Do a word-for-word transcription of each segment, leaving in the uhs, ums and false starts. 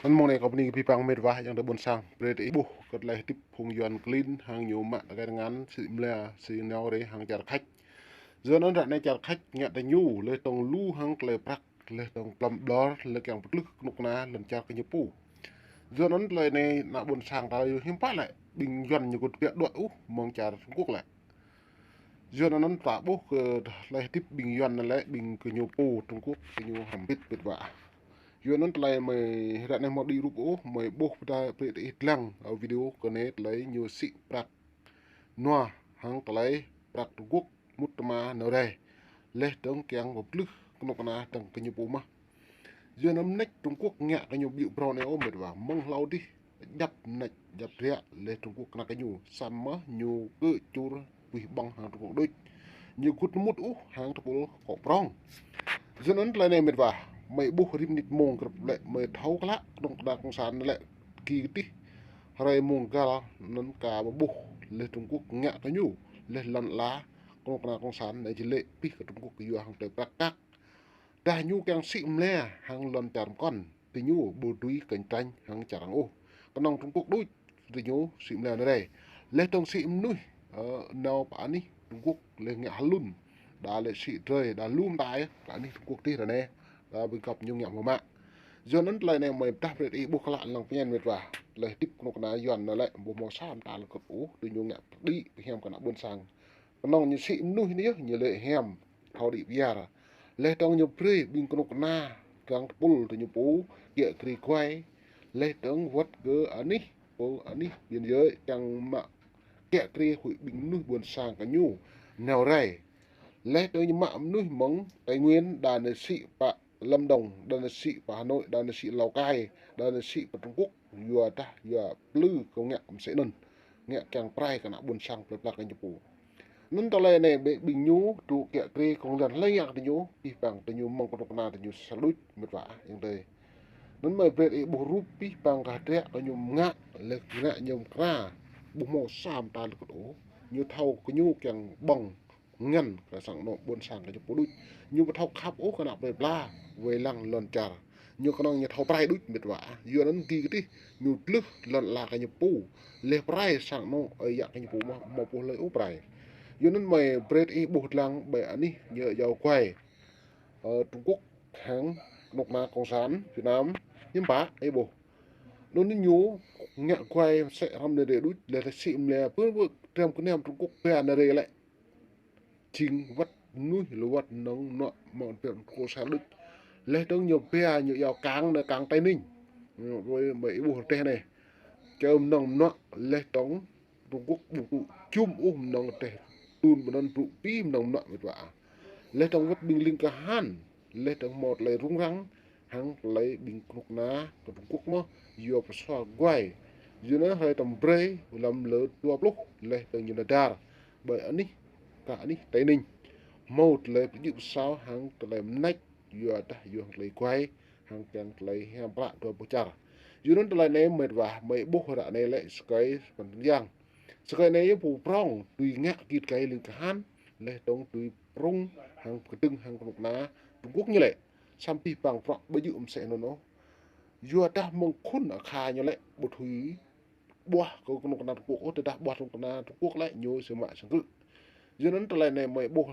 Anŭn mơ̆ng anai kâo bơni kơ abih bang mĕt wa ayŏng adơi ƀôn sang, brơi ih ƀuh kơ tơlơi hơdip phung Yuan klin hăng ñu mă tơkai tơngan, sĭ mơlia, sĭ nao rai hăng čar Khač. Yua anŭn ră anai čar Khač ngă tơ ñu, laih dơ̆ng lu hăng tơlơi prăk, laih dơ̆ng plăm ƀlŏr, laih kiăng pơtlưh kơnuk kơna lŏn čar kơ ñu pô. Yua anŭn tơlơi anai ană ƀôn sang ta yua hiư̆m pă lĕ, ƀing Yuan ñu kơ tơbiă đuaĭ ôh mơ̆ng čar Trung Quốc lĕ. Yua anŭn ta ƀuh kơ tơlơi hơdip ƀing Yuan anai lĕ, ƀing kơ ñu pô Trung Quốc kơ ñu hrăm bĭt mĕt wa. Yua anŭn tơlơi mơi ră anai hmâo đĭ rup ôh, mơi ƀuh pơda brơi tơ ih lăng, ơ, video kơ anai tơlơi ñu sĭ prăk nua hăng tơlơi prăk Trung Quốc mŭt tơma nao rai. Laih dơ̆ng kiăng pơtlưh kơnuk kơna dơ̆ng kơ ñu pô mơ̆n. Yua anŭn mơneč Trung Quốc ngă kơ ñu ƀiă phrâo anai ôh mĕt wa, mơ̆ng hlâo adih djăp mơneč djăp rơ̆ laih Trung Quốc kơnuk kơna kơ ñu, samơ̆ ñu kơ čur puih ƀơ̆ng hăng Trung Quốc đôč. Ñu gŭt mŭt ôh hăng tơpul kŏ prŏng. Yua anŭn tơlơi anai mĕt wa, mơi ƀuh rĭm mơnit mông grăp lĕ mơi thâo klă kơnuk kơna cộng sản lĕ gĭ kơdih. Hrơi mông găl anŭn ka mơi ƀuh laih Trung Quốc ngă kơ ñu, laih lŏn ala kơnuk kơna cộng sản anai jơlĕ pih kơ Trung Quốc yua hăng tơlơi prăk kăk. Dah ñu kiăng sĭ mơlia hăng lŏn čar mơkŏn, tơ ñu ƀu dưi kơnh tañ hăng čar arăng ôh. Kơnơ̆ng Trung Quốc đôč, tơ ñu sĭ mơlia nao rai. Laih dơ̆ng sĭ mơnuih, ơ, nao pơ anih Trung Quốc laih ngă hlŭn. Đa lĕ sĭ drơi, đa lu mơta, pơ anih Trung Quốc adih ră anai. Đa ƀing găp ñu ngă hmâo mă. Yua anŭn tơlơi anai mơi pơdah brơi ih ƀuh klă lăng pơñen mĕt wa. Tơlơi hơdip kơnuk kơna Yuan anai lĕ, ƀu hmâo sa mơta lơkŭt ôh, tơ ñu ngă pơđĭ pơhiam kơ ană ƀôn sang. Kơnơ̆ng ñu sĭ mơnuih anai yơh, ñu lĕ hiam, thâo đĭ pơyar. Laih dơ̆ng ñu brơi ƀing kơnuk kơna, kiăng tơpul tơ ñu pô, kiă kriê guai. Laih dơ̆ng wơ̆t kơ anih, pô anih biên giới, kiăng mă kiă kriê huĭ ƀing mơnuih ƀôn sang kơ ñu nao rai. Laih dơ̆ng ñu mă mơnuih mơ̆ng Tây Nguyên, đa anai sĭ pơ Lâm Đồng, đa anai sĭ pơ Hà Nội, đa anai sĭ Lào Cai, đa anai sĭ pơ Trung Quốc, yua dah, yua plư kơ ngă mơsĕ anŭn. Ngă kiăng pơrai kơ ană ƀôn sang plơi pla kơ ñu pô. Anŭn tơlơi anai ƀing ñu, tŭ kiă kriê kông lan hlơi ngă tơ ñu, pih pang tơ ñu mơ̆ng kơnuk kơna tơ ñu sa đôč mĕt wa ayŏng adơi. Anŭn mơi brơi ih ƀuh rup pih pang kơ hơdră kơ ñu ngă, laih ngă ñu mơkra. Ƀu hmâo sa mơta lơkŭt ôh. Ñu thâo kơ ñu kiăng ƀơ̆ng ngăn kơ sang anŏ ƀôn sang kơ ñu pô đôč. Ñu ƀu thâo khăp ôh kơ ană plơi pla, wai lăng lŏn čar. Ñu kơnơ̆ng ñu thâo pơrai đôč mĕt wa. Yua anŭn gĭ kơdih, ñu tlưh lŏn ala kơ ñu pô. Laih pơrai sang anŏ ơi yă kơ ñu pô mơ̆n, hmâo pô hlơi ôh pơrai. Yua anŭn mơi brơi ih ƀuh lăng ƀơi anih ñu iâu guai, ơ, Trung Quốc hăng kơnuk kơna cộng sản Việt Nam, hiư̆m pă ih ƀuh. Anŭn ñu ngă guai mơsĕ hrăm anai rai đôč, laih sĭ mơlia pơ pơ tram kơnam Trung Quốc ba anai rai lĕ. Jing wơ̆t mơnuih lu wơ̆t mơnơ̆ng mơnuă mơ̆ng tram Trung Quốc sa đôč. Laih dơ̆ng ñu ba ñu iâu kang anai kang Tây Ninh. Mơi ih ƀuh rơdêh anai. Čơ mơnơ̆ng mơnuă laih dơ̆ng Trung Quốc ƀu tŭ jum ôh mơnơ̆ng rơdêh. Tun ƀơi anŭn brŭ pĭ mơnơ̆ng mơnuă mĕt wa. Laih dơ̆ng wơ̆t ƀing ling kahan. Laih dơ̆ng hmâo tơlơi rŭng răng hăng tơlơi ƀing kơnuk kơna kơ Trung Quốc mơ̆n, yua pơsua guai. Yua anŭn hrơi tơm brơi, lăm lơ dua pluh, laih dơ̆ng ñu nao dar ƀơi anih, kơ anih Tây Ninh. Hmâo tơlơi pơjư̆ pơsao hăng tơlơi mơneč, yua dah yua hăng tơlơi guai, hăng kiăng tơlơi hiam klă dua boh čar. Yua anŭn tơlơi anai mĕt wa, mơi ƀuh ră anai lĕ sơkai pơnơ̆ng yang. Sơkai anai yơh pô prŏng, tui ngă git gai ling kahan, laih dơ̆ng tui prŭng hăng kơdơ̆ng hăng kơnuk kơna Trung Quốc ñu lĕ. Samơ̆ pih pang prŏk ƀu djơ̆ mơsĕ anŭn ôh. Yua dah mơ̆ng khŭn akha ñu lĕ ƀu thâo ƀuah kơ kơnuk kơna Trung Quốc ôh, tơdah ƀuah kơnuk kơna Trung Quốc lĕ ñu sơmă sơngư̆. Yua anŭn tơlơi anai mơi ƀuh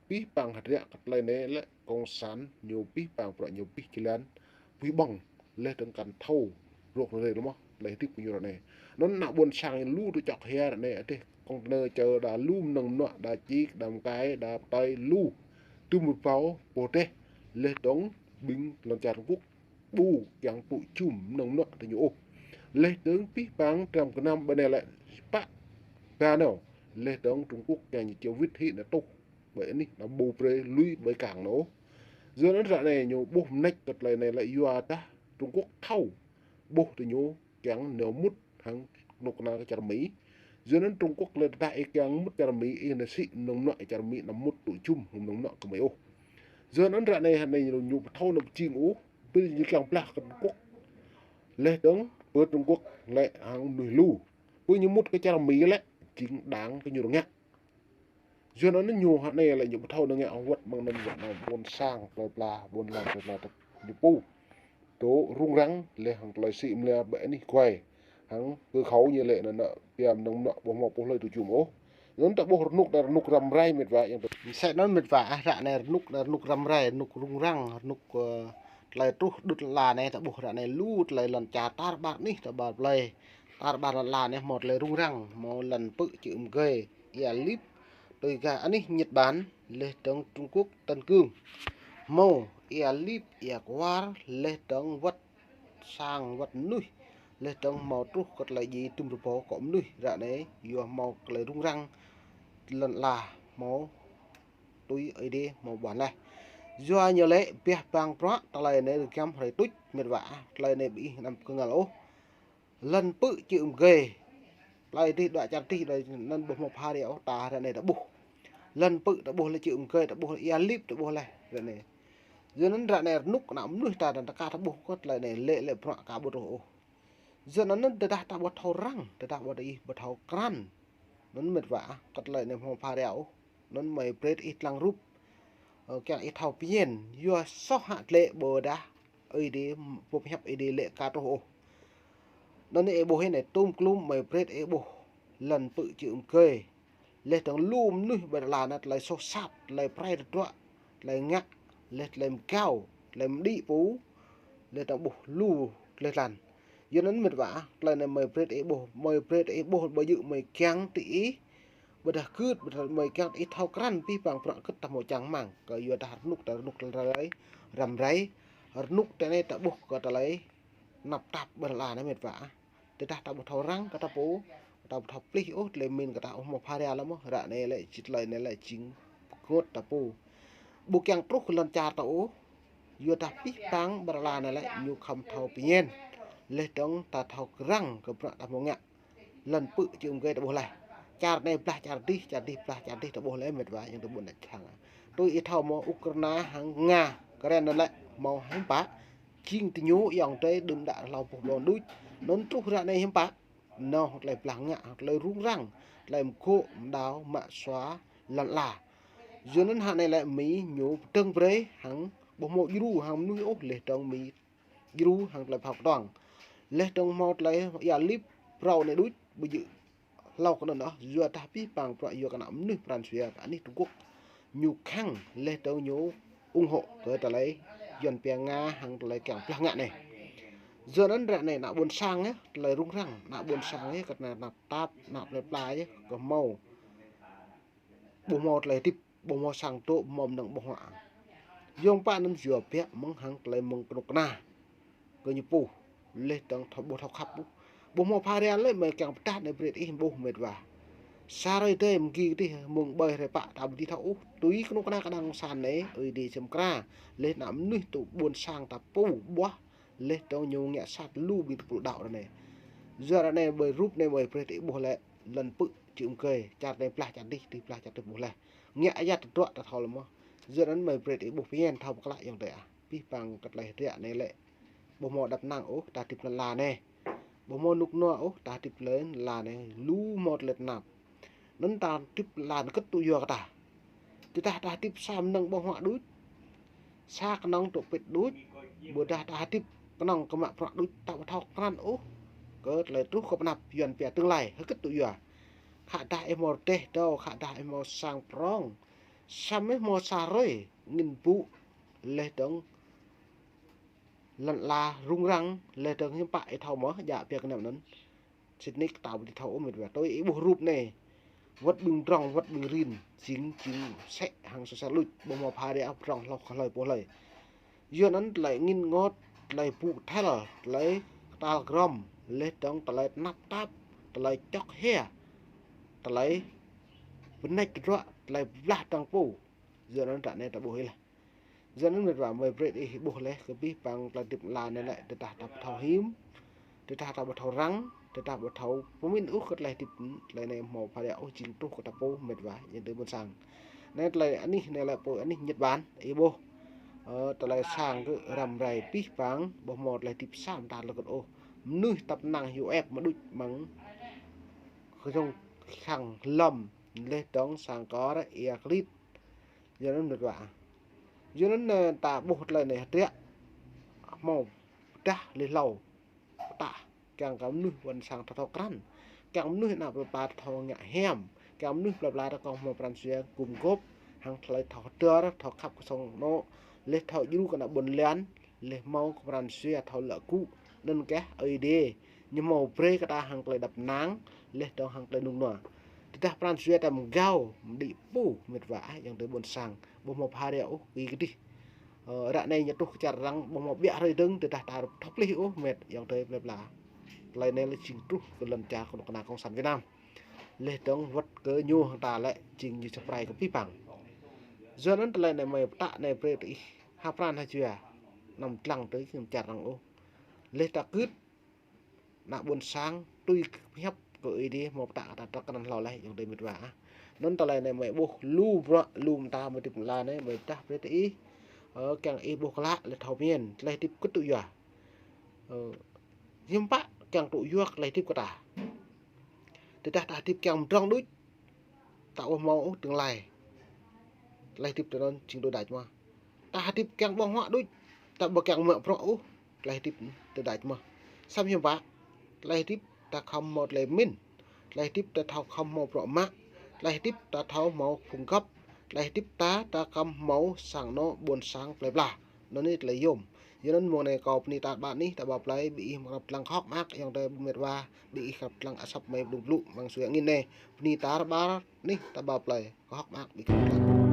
pih pang hơdră kơ tơlơi anai lĕ cộng sản ñu pih pang prŏk ñu pih jơlan puih ƀơ̆ng. Laih dơ̆ng kăn thâo rŏk rơ̆ lơ̆m mơ̆n, laih hơdip kơ ñu ră anai. Anŭn ană ƀôn sang lu tŭ čŏk hia ră anai, adih container čơ đa lu mơnơ̆ng mơnuă, đa čik, đa mơkai, đa pơtơi lu. Tŭ mơ̆ pơbao pô rơdêh, laih dơ̆ng ƀing lŏn čar Trung Quốc ƀu kiăng tŭ jum mơnơ̆ng mơnuă tơ ñu ôh. Laih dơ̆ng pih pang tram kơnam ƀơi anai lĕ pă ba nao, laih dơ̆ng Trung Quốc kiăng ñu čiao wĭt hĭ anai tuh. Ƀơi anih anai ƀu brơi lui ƀơi kang anai ôh. Yua anŭn ră anai ñu ƀuh mơneč kơ tơlơi anai lĕ yua dah Trung Quốc thâo ƀuh tơ ñu kiăng nao mŭt hăng kơnuk kơna kơ čar Mi. Yua anŭn Trung Quốc lĕ tơdah ih kiăng mŭt čar Mi, ih anai sĭ mơnơ̆ng mơnuă čar Mi anăm mŭt tŭ jum hăng mơnơ̆ng mơnuă kơ mơi ôh. Yua anŭn ră anai, anai ñu ƀu thâo anŭn pơjing ôh, ƀing ñu kiăng blah kơ Trung Quốc. Laih dơ̆ng pơ Trung Quốc lĕ hăng mơnuih lu. Pơ ñu mŭt kơ čar Mi lĕ, jing đang kơ ñu rơngiă. Yua anŭn ñu hă anai lĕ ñu ƀu thâo anŭn ngă wơ̆t mơ̆ng anŭn wơ̆t anŭn ƀôn sang plơi pla, ƀôn lan plơi pla tơ ñu pô. tŏ rŭng răng, laih hăng tơlơi sĭ mlia ƀơi anih guai. Hăng kơ khâu ñu lĕ anŭn, anŭn pia mơnơ̆ng anŭn ƀu hmâo pô hlơi tŭ jum ôh. Anŭn ta ƀuh rơnŭk anai rơnŭk răm rai mĕt wa ayŏng adơi. Mơsĕ anŭn mĕt wa ah, ră anai rơnŭk anai rơnŭk răm rai, rơnŭk rŭng răng, rơnŭk, ơ, tơlơi truh đŭt lŏn ala anai ta ƀuh ră anai lu tơlơi lŏn čar tar ƀar anih tar ƀar plơi. Tar ƀar lŏn ala anai hmâo tơlơi rŭng răng, hmâo lŏn pư̆ čư̆ mơgơi, ia lip, tui gah anih Nhật Bản, laih dơ̆ng Trung Quốc, Tân Cương. Hmâo ia lip, ia kuar, laih dơ̆ng wơ̆t sang wơ̆t mơnuih, laih dơ̆ng hmâo truh kơ tơlơi djai dŭm rơbâo akŏ mơnuih ră anai, yua hmâo tơlơi rŭng răng lŏn ala hmâo tui Ơi Adai hmâo ƀuăn laih. Yua ñu lĕ biă bang bruă tơlơi anai rơgăm hrơi tuč mĕt wa ah, tơlơi anai ƀu ih anăm kơngăl ôh. Lŏn pư̆ čư̆ mơgơi. Plơi adih dua čar adih đơi anŭn ƀu hmâo pha ria ôh, ta ră anai ta ƀuh. Lŏn pư̆ ta ƀuh laih, čư̆ mơgơi ta ƀuh laih, ia lip ta ƀuh laih ră anai. Yua anŭn ră anai rơnŭk ană mơnuih ta, ta ka ta ƀuh kơ tơlơi anai lĕ lĕ bruă ka ƀu truh ôh. Yua anŭn tơdah ta ƀu thâo răng, tơdah ƀu ih ƀu thâo krăn. Anŭn mĕt wa ah, kơ tơlơi anai hmâo pha ria ôh. Anŭn mơi brơi ih lăng rup. Ơ, kiăng ih thâo pơñen, yua soh hă tlĕ ƀôdah Ơi Adai, boh hiăp Ơi Adai lĕ ka truh ôh. Anŭn ih ƀuh anai tŭm klŭm mơi brơi ih ƀuh. Lŏn pư̆ čư̆ mơgơi. Laih dơ̆ng lu mơnuih ƀơi lŏn ala anai tơlơi soh sat, tơlơi prai tơdruă, tơlơi ngă, laih tơlơi mơgao, tơlơi mơđĭ pô, laih dơ̆ng ƀuh lu tơlơi tlan. Yua anŭn mĕt wa ah, tơlơi anai mơi brơi ih ƀuh, mơi brơi ih ƀuh ƀu djơ̆ mơi kiăng tơ ih, ƀôdah gưt, ƀôdah mơi kiăng tơ ih thâo krăn abih bang bruă gưt ta hmâo čang rơmang, kơ yua dah rơnŭk ta rơnŭk tơlơi răm rai, rơnŭk ta anai ta ƀuh kơ tơlơi tơnap tap ƀơi lŏn ala anai mĕt wa ah. Tơdah ta ƀu thâo răng kơ ta pô, ta ƀu thâo plih ôh, tơlơi min kơ ta ƀu hmâo pha ria lăm ôh, ră anai lĕ čih tơlơi anai lĕ jing pơngŏt ta pô. Ƀu kiăng truh kơ lŏn čar ta ôh, yua dah abih bang ƀơi lŏn ala anai lĕ ñu khŏm thâo pơñen. Laih dơ̆ng ta thâo krăn kơ bruă ta hmâo ngă. Lŏn pư̆ čư̆ mơgơi ta ƀuh laih. Čar anai blah čar adih, čar adih blah čar adih ta ƀuh laih mĕt wa ayŏng adơi ƀuôn čar. Tui ih thâo mơ̆ Ukraina hăng Nga, Kren anŭn lĕ hmâo hiư̆m pă. Jing tơ ñu ayŏng adơi đưm đă hlâo boh ƀlŏn đôč. Anŭn truh ră anai hiư̆m pă. Anŏ tơlơi blah ngă, tơlơi rŭng răng, tơlơi mơgŏ, mơđao, mă sua, lŏn ala. Yua anŭn hă anai lĕ Mi ñu pơdơ̆ng brơi hăng ƀu hmâo djru hăng mơnuih ôh, laih dơ̆ng Mi djru hăng tơlơi phao kơtuang. Laih dơ̆ng hmâo tơlơi ia lip phrâo anai đôč, ƀu djơ̆ hlâo kơ anŭn ôh, yua dah abih bang bruă yua kơ ană mơnuih pran jua kơ anih Trung Quốc. Ñu khăng laih dơ̆ng ñu ủng hộ kơ tơlơi Yuan pia Nga hăng tơlơi kiăng blah ngă anai. Yua anŭn ră anai ană ƀôn sang yơh, tơlơi rŭng răng, ană ƀôn sang yơh, kơ anai tơnap tap, ană plơi pla yơh, kơ hmâo. Ƀu hmâo tơlơi hơdip, ƀu hmâo sang dŏ, ƀu hmâo mơnơ̆ng ƀơ̆ng huă. Yua pă anŭn yua biă mơ̆ng hăng tơlơi mơ̆ng kơnuk kơna. Kơ ñu pô, laih dơ̆ng thâo ƀu thâo khăp ƀuh. Ƀu hmâo pha ria lĕ mơi kiăng pơdah anai brơi ih ƀuh mĕt wa. Sa hrơi adih mơ̆ng gih adih mơ̆ng ƀơi hrơi pă ta ƀu dưi thâo ôh. Tui kơnuk kơna kơđang sang anai, Ơi Adai čem kra. Laih ană mơnuih tŭ ƀôn sang ta pô ƀuah. Laih dơ̆ng ñu ngă sat lu ƀing tơpul đaŏ ră anai. Yua ră anai ƀơi rup anai mơi brơi ih ƀuh lĕ, lŏn pư̆ čư̆ mơgơi, čar anai blah čar adih, adih blah čar adih ƀuh laih. Ngă ayăt tơdruă ta thâo lăm mơ̆. Yua anŭn mơi brơi ih ƀuh pơñen thâo pơkla ayŏng adơi ah. Abih bang kơ tơlơi hơdră anai lĕ. Ƀu hmâo đăp năng ôh, ta hơdip lŏn ala anai. Ƀu hmâo rơnŭk rơnua ôh, ta hơdip lŏn ala anai. Lu hmâo tơlơi tơnap. Anŭn ta hơdip lŏn ala anai hơget tŭ yua kơ ta. Tơdah ta hơdip sa mơnơ̆ng ƀơ̆ng huă đôč. Sa kơnơ̆ng tŏ pĭt đôč. Ƀôdah ta hơdip kơnơ̆ng kơ mă bruă đôč, ta ƀu thâo krăn ôh. Kơ tơlơi truh kơ pơanăp Yuan pia tương lai, hơget tŭ yua. Khă dah ih hmâo rơdêh dâo, khă dah ih hmâo sang prŏng. Samơ̆ ih hmâo sa hrơi, angĭn ƀŭ, laih dơ̆ng lŏn ala rŭng răng, laih dơ̆ng hiư̆m pă ih thâo mơ̆, djă pia kơnăm anŭn. Sĭt nik ta ƀu dưi thâo ôh mĕt wa. Tui ih ƀuh rup anai. Wơ̆t ƀing drŏng, wơ̆t ƀing rin, jing, jing sĕ hăng sosel luč, ƀu hmâo pha ria drŏng hloh kơ hlơi pô hlơi. Yua anŭn tơlơi angĭn rơngot, tơlơi ƀŭ thel, tơlơi kơtal grŏm, laih dơ̆ng tơlơi tơnap tap, tơlơi čŏk hia, tơlơi pơnĕč tơdruă, tơlơi blah dăng pô. Yua anŭn ră anai ta ƀuh ih laih. Yua anŭn mĕt wa mơi brơi ih ƀuh laih kơ abih bang tơlơi hơdip lŏn ala anai lĕ tơdah ta ƀu thâo him, tơdah ta ƀu thâo răng, tơdah ƀu thâo pơmĭn ôh kơ tơlơi hơdip, tơlơi anai hmâo pha ria ôh jing truh kơ ta pô mĕt wa, ayŏng adơi ƀôn sang. Anai tơlơi anih anai lĕ pô anih Nhật Bản, ih ƀuh. Ơ, tơlơi sang kơ răm rai abih bang, ƀu hmâo tơlơi hơdip sa mơta lơkơt ôh. Mơnuih tăp năng hyu ĕp mơđuč mơ̆ng kơjung khăng lŏm, laih dơ̆ng sang kơ ia klit. Yua anŭn mĕt wa. Yua anŭn, ơ, ta ƀuh tơlơi anai hơdră. Hmâo Tơdah leh hlâo pơtă, kiăng kơ mơnuih ƀôn sang ta thâo krăn, kiăng mơnuih ană plơi pla ta thâo ngă hiam, kiăng mơnuih plơi pla ta kŏng hmâo pran jua gum gôp hăng tơlơi thâo hơdơr, thâo khăp kơ song anŏ, leh thâo djru kơ ană ƀôn lan, leh hmâo kơ pran jua thâo lăi gŭ. Anŭn kơh Ơi Adai ñu hmâo brơi kơ ta hăng tơlơi đăp năng, leh dơ̆ng hăng tơlơi nung nua. Tơdah pran jua ta mơgao, mơđĭ pô, met wa ah, ayŏng adơi ƀôn sang, ƀu hmâo pha ră ôh, kơ gih. Ơ, ră anai ñu truh kơ čar arăng, ƀu hmâo ƀiă hrơi dơ̆ng, tơdah ta thâo pơplih ôh, met ayŏng adơi plơi pla. Tơlơi anai lĕ jing truh kơ lŏn čar kơnuk kơna Cộng sản Việt Nam. Leh dơ̆ng wơ̆t kơ ñu hăng ta lĕ jing ñu čơprai kơ pih păng. Yua anŭn tơlơi anai mơi pơtă anai brơi tơ ih ha pran ha jua, anăm lăng tơ ih anăm čar arăng ôh. Leh ta gưt ană ƀôn sang tui hiăp kơ Ơi Adai hmâo pơtă kơ ta trăk kơ anăn hlâo leh ayŏng adơi met wa ah. Anŭn tơlơi anai mơi ƀuh lu bruă lu mơta mơi hơdip lăng anai mơi pơtă brơi tơ ih. Ơ, kiăng ih ƀuh klă leh thâo pơmĭn, tơlơi hơdip kơ tŭ yua. Ơ, hiư̆m pă kiăng tŭ yua tơlơi hơdip kơ ta. Tơdah ta hơdip kiăng mơdrŏng đôč, ta ƀu hmâo ôh tương lai. Tơlơi hơdip ta anŭn jing tui đač mơ̆n. Ta hơdip kiăng ƀơ̆ng huă đôč, ta ƀu kiăng mă bruă ôh, tơlơi hơdip tui đač mơ̆n. Samơ̆ hiư̆m pă, tơlơi hơdip ta khŏm hmâo tơlơi pơmĭn, tơlơi hơdip ta thâo khŏm hmâo bruă mă, tơlơi hơdip ta thâo hmâo phung găp, tơlơi hơdip ta, ta khŏm hmâo sang anŏ ƀôn sang plơi pla. Anŭn anai tơlơi yôm. Yua anŭn mông anai kâo bơni tar ƀar anih ta ƀar plơi, ƀing ih mơ̆ng krăp lăng kơhŏk mơak, ayŏng adơi met wa, ƀing ih krăp lăng asăp mơi pơdŏng blŭ, mơ̆ng sui angin anai. Bơni tar ƀar anih ta ƀar plơi, kơhŏk mơak ƀing ih krăp lăng.